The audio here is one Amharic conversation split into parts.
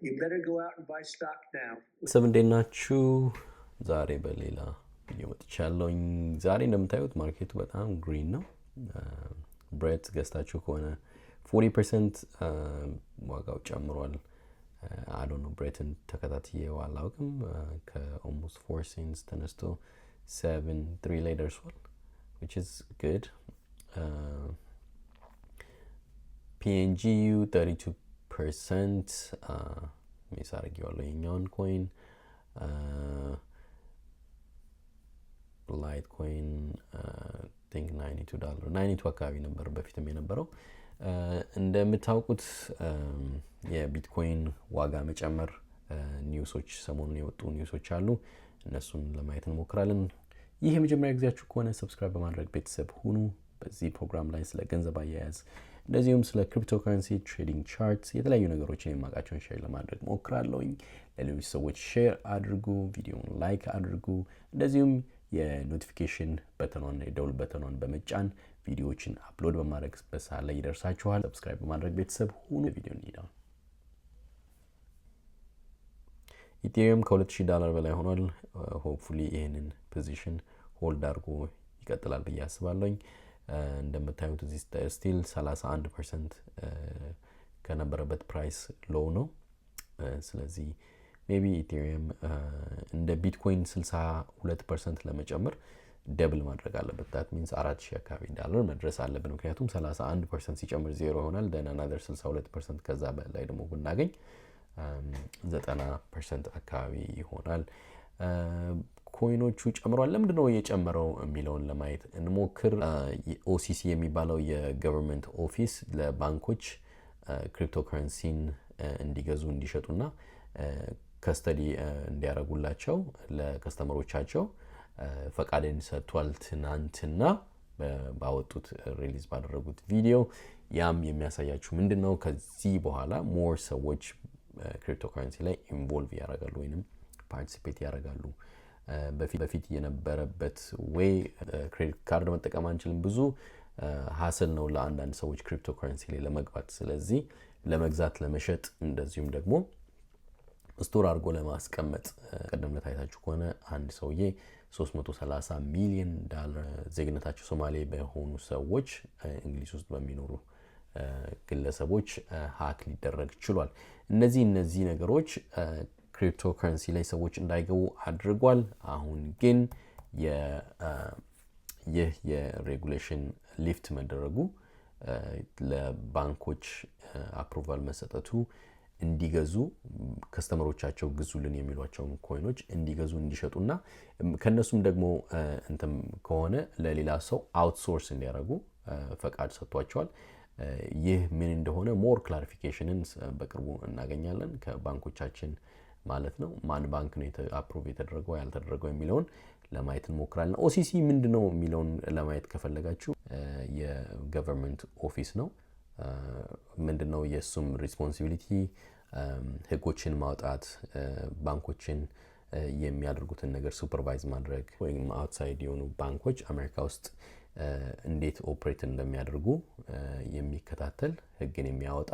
You better go out and buy stock now. ሰብ እንዴት ናችሁ? ዛሬ በሌላ ቪዲዮ መጥቻለሁኝ። ዛሬ እንደምታዩት market ኡ በጣም green ነው። ብሬት ገዝታችሁ ከሆነ 40% ዋጋው ጨምሯል። I don't know፣ ብሬትን ተከታትዬው አላውቅም። ከ almost 4 cents ተነስቶ 7.3 ላይ ደርሷል፣ which is good። PNGU 32% miss አድርጌዋለሁ የኛውን coin። Litecoin think $92፣ 92 አካባቢ ነበር በፊትም የነበረው። እንደምታውቁት የቢትኮይን ዋጋ መጨመር news ኦች፣ ሰሞኑን የወጡ news ኦች አሉ። እነሱን ለማየት እንሞክራለን። ይህ የመጀመሪያ ጊዜያችሁ ከሆነ subscribe በማድረግ ቤተሰብ ሁኑ። በዚህ ፕሮግራም ላይ ስለ ገንዘብ አያያዝ እንደዚሁም ስለ cryptocurrency trading charts የተለያዩ ነገሮችን የማውቃቸውን share ለማድረግ ሞክራለሁኝ። ለሌሎች ሰዎች share አድርጉ፣ ቪዲዮውን like አድርጉ። እንደዚሁም የ notification button ኗን፣ የደውል button ኗን በመጫን ቪዲዮዎችን upload በማደርግበት ሰዓት ላይ ይደርሳችኋል። Subscribe በማድረግ ቤተሰብ ሁኑ። ቪዲዮ እንሂዳል። Ethereum ከ2000 ዶላር በላይ ሆኗል። Hopefully ይህንን position hold አድርጎ ይቀጥላል ብዬ አስባለሁኝ። እንደምታዩት እዚህ still 31% ከነበረበት price low ነው። ስለዚህ maybe Ethereum እንደ ቢትኮይን 62% ለመጨመር double ማድረግ አለበት። That means 4000 አካባቢ ዳለር መድረስ አለብን። ምክንያቱም 31% ሲጨምር ዜሮ ይሆናል። Then another 62% ከዛ በላይ ደግሞ ብናገኝ 90% አካባቢ ይሆናል። Coin ኦቹ ጨምሯል። ለምንድን ነው የጨመረው የሚለውን ለማየት እንሞክር። OCC የሚባለው የ government office ለባንኮች ክሪፕቶ ከረንሲን እንዲገዙ፣ እንዲሸጡና custody እንዲያደርጉላቸው ለ customer ኦቻቸው ፈቃድን ሰጥቷል። ትናንትና ባወጡት፣ release ባደረጉት ቪዲዮ። ያም የሚያሳያችሁ ምንድን ነው፣ ከዚህ በኋላ more ሰዎች ክሪፕቶ ከረንሲ ላይ involve ያደርጋሉ ወይንም participate ያደርጋሉ። በፊት የነበረበት way credit card መጠቀም አንችልም። ብዙ hassle ነው ለአንዳንድ ሰዎች ክሪፕቶ ከረንሲ ላይ ለመግባት። ስለዚህ ለመግዛት፣ ለመሸጥ እንደዚሁም ደግሞ store አድርጎ ለማስቀመጥ። ቀደም ዕለት አይታችሁ ከሆነ አንድ ሰውዬ 330 ሚሊዮን ዳለር ዜግነታቸው ሶማሌ በሆኑ ሰዎች፣ እንግሊዝ ውስጥ በሚኖሩ ግለሰቦች hack ሊደረግ ችሏል። እነዚህ ነገሮች ክሪፕቶ ከረንሲ ላይ ሰዎች እንዳይገቡ አድርጓል። አሁን ግን ይህ የ regulation lift መደረጉ፣ ለባንኮች approval መሰጠቱ፣ እንዲገዙ customer ኦቻቸው ግዙልን የሚሏቸውን coin ኦች እንዲገዙ፣ እንዲሸጡና ከእነሱም ደግሞ እንትም ከሆነ ለሌላ ሰው outsource እንዲያደርጉ ፈቃድ ሰጥቷቸዋል። ይህ ምን እንደሆነ more clarification ን በቅርቡ እናገኛለን ከባንኮቻችን ማለት ነው። ማን ባንክ ነው approve የተደረገው ያልተደረገው የሚለውን ለማየት እንሞክራለን። OCC ምንድን ነው የሚለውን ለማየት ከፈለጋችሁ የ government office ነው። ምንድን ነው የእሱም responsibility? ህጎችን ማውጣት፣ ባንኮችን የሚያደርጉትን ነገር supervise ማድረግ ወይም outside የሆኑ ባንኮች አሜሪካ ውስጥ እንዴት operate እንደሚያደርጉ የሚከታተል፣ ህግን የሚያወጣ፣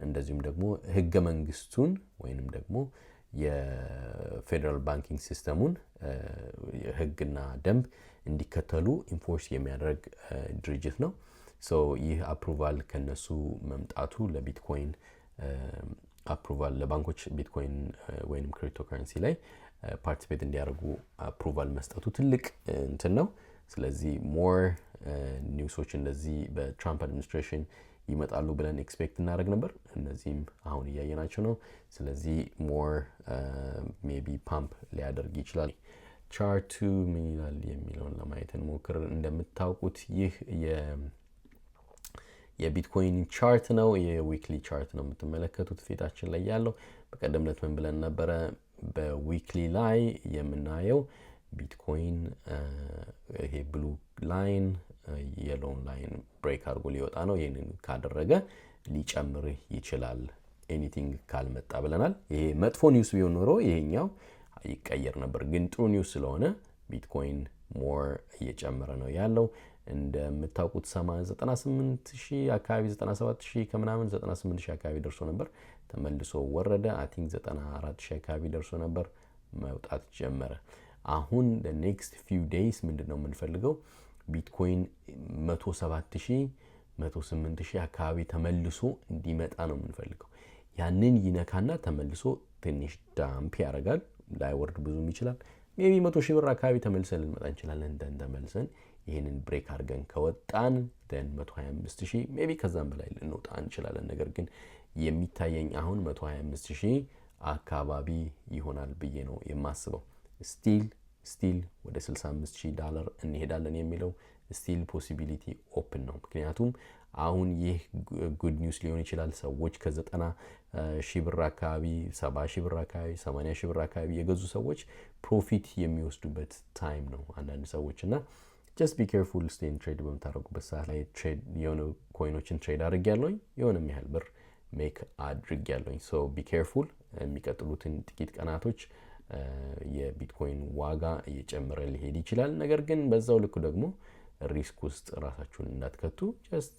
እንደዚሁም ደግሞ ህገ መንግስቱን ወይንም ደግሞ የ federal banking system ኡን ህግና ደንብ እንዲከተሉ enforce የሚያደርግ ድርጅት ነው። So ይህ approval ከነሱ መምጣቱ ለቢትኮይን approval፣ ለባንኮች ቢትኮይን ወይም ክሪፕቶ ከረንሲ ላይ participate እንዲያደርጉ approval መስጠቱ ትልቅ እንትን ነው። ስለዚህ more news ኦች እንደዚህ በትራምፕ administration ይመጣሉ ብለን expect እናደርግ ነበር። እነዚህም አሁን እያየናቸው ነው። ስለዚህ more maybe pump ሊያደርግ ይችላል። Chart ኡ ምን ይላል የሚለውን ለማየት እንሞክር። እንደምታውቁት ይህ የቢትኮይን chart ነው። የ weekly chart ነው የምትመለከቱት ፊታችን ላይ ያለው። በቀደም ዕለት ምን ብለን ነበረ? በ weekly ላይ የምናየው ቢትኮይን ይሄ blue line yellow ን line break አድርጎ ሊወጣ ነው። ይህንን ካደረገ ሊጨምር ይችላል anything ካልመጣ ብለናል። ይሄ መጥፎ news ቢሆን ኖሮ ይሄኛው ይቀየር ነበር። ግን ጥሩ news ስለሆነ ቢትኮይን more እየጨመረ ነው ያለው። እንደምታውቁት 98 ሺህ አካባቢ፣ 97 ሺህ ከምናምን፣ 98 ሺህ አካባቢ ደርሶ ነበር። ተመልሶ ወረደ። I think 94 ሺህ አካባቢ ደርሶ ነበር፣ መውጣት ጀመረ። አሁን next few days ምንድን ነው የምንፈልገው? ቢትኮይን 107 ሺህ፣ 108 ሺህ አካባቢ ተመልሶ እንዲመጣ ነው የምንፈልገው። ያንን ይነካና ተመልሶ ትንሽ dump ያደርጋል። ላይወርድ ብዙም ይችላል። Maybe 100,000 ብር አካባቢ ተመልሰን ልንመጣ እንችላለን። Then ተመልሰን ይህንን break አድርገን ከወጣን then 125 ሺህ፣ maybe ከዛም በላይ ልንወጣ እንችላለን። ነገር ግን የሚታየኝ አሁን 125 ሺህ አካባቢ ይሆናል ብዬ ነው የማስበው። Still ወደ 65 ሺህ ዳላር እንሄዳለን የሚለው still possibility open ነው። ምክንያቱም አሁን ይህ good news ሊሆን ይችላል። ሰዎች ከ90 ሺህ ብር አካባቢ፣ 70 ሺህ ብር አካባቢ፣ 80 ሺህ ብር አካባቢ የገዙ ሰዎች profit የሚወስዱበት time ነው አንዳንድ ሰዎች። እና just be careful ስቴን trade በምታደርጉበት ሰዓት ላይ። Trade የሆነ coin ኦችን trade አድርጌያለሁኝ፣ የሆነም ያህል ብር make አድርጌያለሁኝ። So be careful። የሚቀጥሉትን ጥቂት ቀናቶች የቢትኮይን ዋጋ እየጨመረ ሊሄድ ይችላል። ነገር ግን በዛው ልኩ ደግሞ risk ውስጥ ራሳችሁን እንዳትከቱ። Just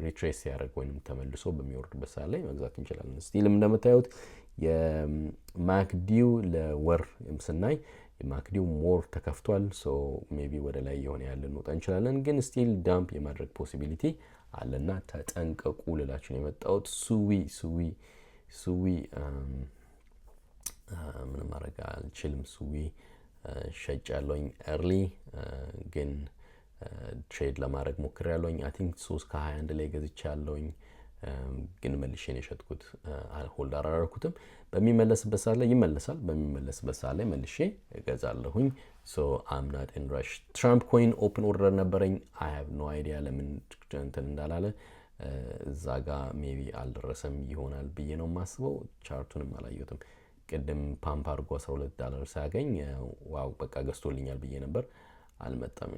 retrace ሲያደርግ ወይም ተመልሶ በሚወርድበት ሰዓት ላይ መግዛት እንችላለን። Still ም እንደምታዩት የ MACD ው ለወር ስናይ የ MACD ው more ተከፍቷል። So maybe ወደ ላይ የሆነ ያለ እንወጣ እንችላለን፣ ግን still dump የማድረግ possibility አለና ተጠንቀቁ ልላችሁ ነው የመጣሁት። Sui ምንም ማድረግ አልችልም። Sui ሸጫለሁኝ early፣ ግን trade ለማድረግ ሞክሬያለሁኝ። I think 3 ከ21 ላይ ገዝቻለሁኝ፣ ግን መልሼ ነው የሸጥኩት። Hold አላደረኩትም። በሚመለስበት ሰዓት ላይ ይመለሳል። በሚመለስበት ሰዓት ላይ መልሼ እገዛለሁኝ። So I'm not in rush። Trump coin open order ነበረኝ። I have no idea ለምን እንትን እንዳላለ። እዛ ጋ maybe አልደረሰም ይሆናል ብዬ ነው የማስበው። Chart ኡንም አላየሁትም። ቅድም ፓምፕ አድርጎ 12 ዳላር ሳያገኝ wow በቃ ገዝቶልኛል ብዬ ነበር። አልመጣም።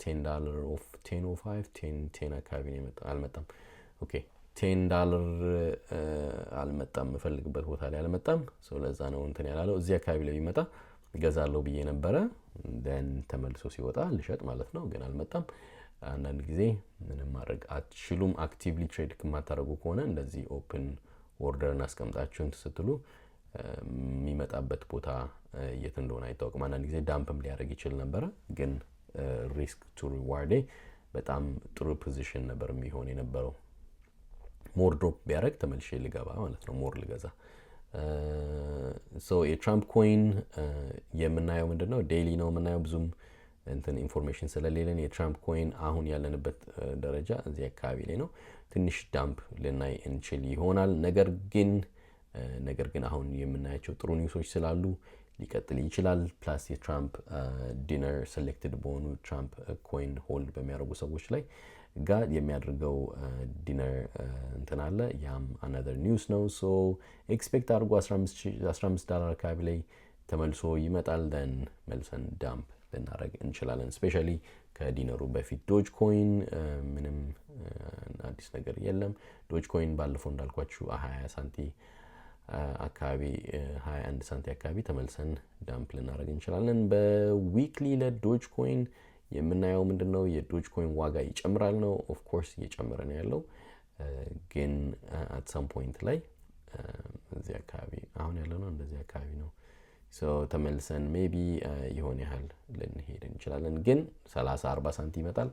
$10 of 10.05፣ 10.10 አካባቢ ነው የመጣ። አልመጣም። Okay, $10 አልመጣም። የምፈልግበት ቦታ ላይ አልመጣም። So ለዛ ነው እንትን ያላለው። እዚህ አካባቢ ላይ ቢመጣ እገዛለሁ ብዬ ነበረ። Then ተመልሶ ሲወጣ ልሸጥ ማለት ነው፣ ግን አልመጣም። አንዳንድ ጊዜ ምንም ማድረግ አትችሉም። Actively trade የማታደርጉ ከሆነ እንደዚህ open order እናስቀምጣችሁ እንትን ስትሉ የሚመጣበት ቦታ የት እንደሆነ አይታወቅም። አንዳንድ ጊዜ dump ም ሊያደርግ ይችል ነበረ፣ ግን risk to reward ኤ በጣም ጥሩ position ነበር የሚሆን የነበረው። More drop ቢያደርግ ተመልሼ ልገባ ማለት ነው፣ more ልገዛ። So የ Trump coin የምናየው ምንድን ነው? Daily ነው የምናየው፣ ብዙም እንትን information ስለሌለን። የ Trump coin አሁን ያለንበት ደረጃ እዚህ አካባቢ ላይ ነው። ትንሽ dump ልናይ እንችል ይሆናል። ነገር ግን አሁን የምናያቸው ጥሩ news ኦች ስላሉ ሊቀጥል ይችላል። Plus የ Trump dinner selected በሆኑ Trump coin hold በሚያደርጉ ሰዎች ላይ ጋር የሚያደርገው dinner እንትን አለ። ያም another news ነው። So expect አድርጎ 15 ዳላር አካባቢ ላይ ተመልሶ ይመጣል። Then መልሰን dump ልናደርግ እንችላለን። Especially ከ dinner ኡ በፊት። Dogecoin ምንም አዲስ ነገር የለም። Dogecoin ባለፈው እንዳልኳችሁ 20 ሳንቲ አካባቢ፣ 21 ሳንቲ አካባቢ ተመልሰን dump ልናደርግ እንችላለን። በ weekly ለ Dogecoin የምናየው ምንድን ነው? የ Dogecoin ዋጋ ይጨምራል ነው። Of course እየጨመረ ነው ያለው፣ ግን at some point ላይ እዚህ አካባቢ አሁን ያለ ነው፣ እንደዚህ አካባቢ ነው። ተመልሰን maybe የሆነ ያህል ልንሄድ እንችላለን፣ ግን 30 40 ሳንቲ ይመጣል?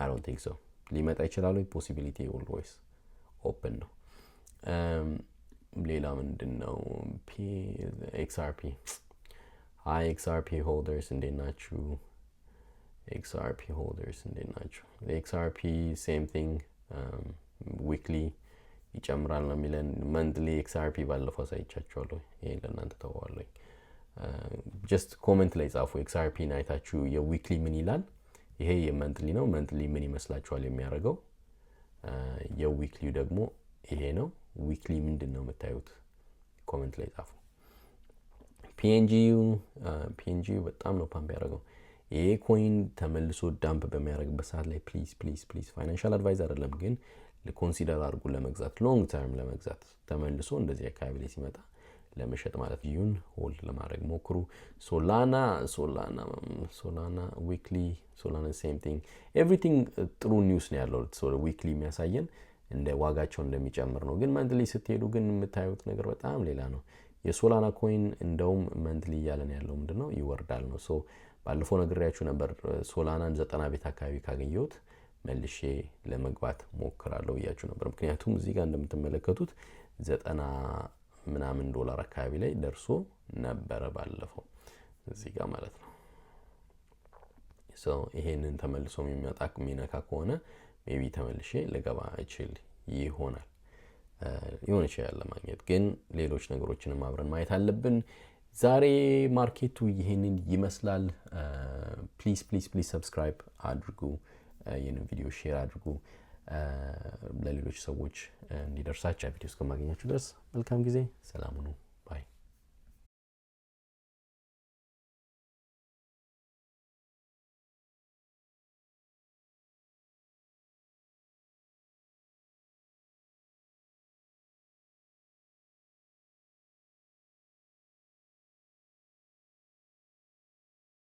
I don't think so። ሊመጣ ይችላሉ። Possibility always open ነው። ሌላ ምንድን ነው? XRP። Hi XRP holders፣ እንዴት ናችሁ? XRP holders እንዴት ናችሁ? XRP same thing፣ weekly ይጨምራል ነው የሚለን። Monthly XRP ባለፈው አሳይቻችኋለሁ። ይሄን ለእናንተ ተዋለኝ። Just comment ላይ ጻፉ። XRP ን አይታችሁ የ weekly ምን ይላል? ይሄ የ monthly ነው። Monthly ምን ይመስላችኋል የሚያደርገው? የ weekly ው ደግሞ ይሄ ነው። Weekly ምንድን ነው የምታዩት? Comment ላይ ጻፉ። PNG ዩ በጣም ነው ፓምፕ ያደረገው። ይሄ coin ተመልሶ dump በሚያደርግበት ሰዓት ላይ please, please, please፣ financial advice አይደለም፣ ግን consider አድርጉ ለመግዛት፣ long term ለመግዛት፣ ተመልሶ እንደዚህ አካባቢ ላይ ሲመጣ ለመሸጥ ማለት ዩን hold ለማድረግ ሞክሩ። Solana weekly፣ Solana same thing፣ everything ጥሩ news ነው ያለው። Weekly የሚያሳየን እንደ ዋጋቸው እንደሚጨምር ነው። ግን monthly ስትሄዱ ግን የምታዩት ነገር በጣም ሌላ ነው። የ Solana coin እንደውም monthly እያለን ያለው ምንድን ነው? ይወርዳል ነው። So ባለፈው ነግሬያችሁ ነበር። Solana ን 90 ቤት አካባቢ ካገኘሁት መልሼ ለመግባት ሞክራለሁ ብያችሁ ነበር። ምክንያቱም እዚህ ጋር እንደምትመለከቱት 90 ምናምን ዶላር አካባቢ ላይ ደርሶ ነበረ ባለፈው እዚህ ጋር ማለት ነው። ይሄንን ተመልሶ የሚመጣ የሚነካ ከሆነ maybe ተመልሼ ልገባ እችል ይሆናል፣ ሊሆን ይችላል ለማግኘት። ግን ሌሎች ነገሮችንም አብረን ማየት አለብን። ዛሬ market ኡ ይህንን ይመስላል። Please, please, please subscribe አድርጉ፣ ይህንን ቪዲዮ share አድርጉ ለሌሎች ሰዎች እንዲደርሳቸው። ቪዲዮ እስከማገኛችሁ ድረስ መልካም ጊዜ፣ ሰላም ሁኑ።